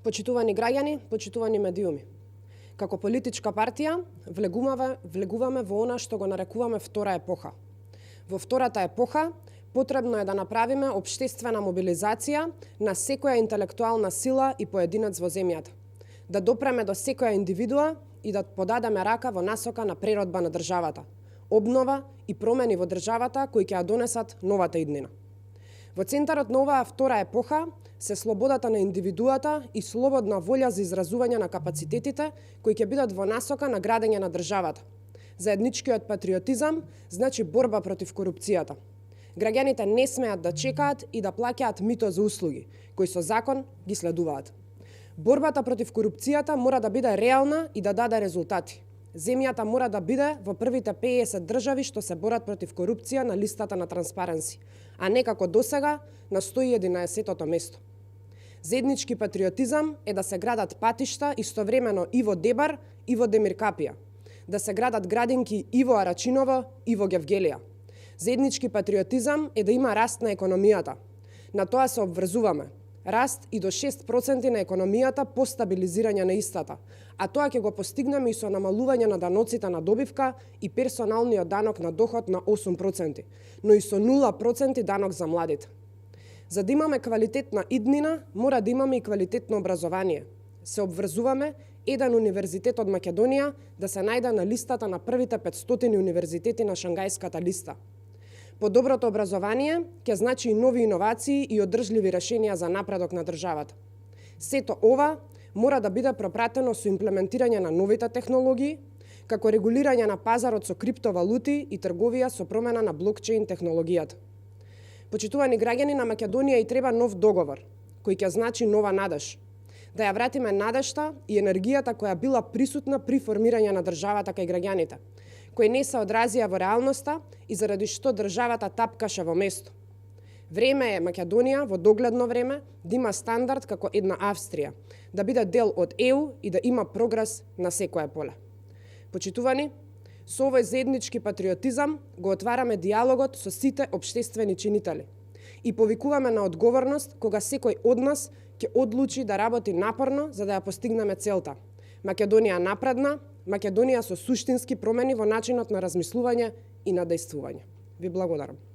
Почитувани граѓани, почитувани медиуми. Како политичка партија влегуваме во она што го нарекуваме втора епоха. Во втората епоха потребно е да направиме општествена мобилизација на секоја интелектуална сила и поединец во земјата, да допреме до секоја индивидуа и да подадеме рака во насока на преродба на државата, обнова и промени во државата кои ќе ја донесат новата иднина. Во центарот на оваа втора епоха се слободата на индивидуата и слободна волја за изразување на капацитетите кои ќе бидат во насока на градење на државата. Заедничкиот патриотизам значи борба против корупцијата. Граѓаните не смеат да чекаат и да плаќаат мито за услуги, кои со закон ги следуваат. Борбата против корупцијата мора да биде реална и да даде резултати. Земјата мора да биде во првите 50 држави што се борат против корупција на листата на Transparency, а не како досега на 111-тото место. Заеднички патриотизам е да се градат патишта истовремено и во Дебар и во Демиркапија, да се градат градинки и во Арачиново и во Гевгелија. Заеднички патриотизам е да има раст на економијата. На тоа се обврзуваме. Раст и до 6% на економијата по стабилизирање на истата, а тоа ќе го постигнеме и со намалување на даноците на добивка и персоналниот данок на доход на 8%, но и со 0% данок за младите. За да имаме квалитетна иднина, мора да имаме и квалитетно образование. Се обврзуваме еден универзитет од Македонија да се најде на листата на првите 500 универзитети на Шангајската листа. Подоброто образование ќе значи и нови иновации и одржливи решенија за напредок на државата. Сето ова мора да биде пропратено со имплементирање на новите технологии, како регулирање на пазарот со криптовалути и трговија со промена на блокчейн технологијата. Почитувани граѓани, на Македонија и треба нов договор, кој ќе значи нова надеж. Да ја вратиме надежта и енергијата која била присутна при формирање на државата кај граѓаните, кои не се одразија во реалноста и заради што државата тапкаше во место. Време е Македонија во догледно време да има стандард како една Австрија, да биде дел од ЕУ и да има прогрес на секое поле. Почитувани, со овој заеднички патриотизам го отвараме диалогот со сите општествени чинители и повикуваме на одговорност кога секој од нас ќе одлучи да работи напорно за да ја постигнеме целта. Македонија напредна, Македонија со суштински промени во начинот на размислување и на дејствување. Ви благодарам.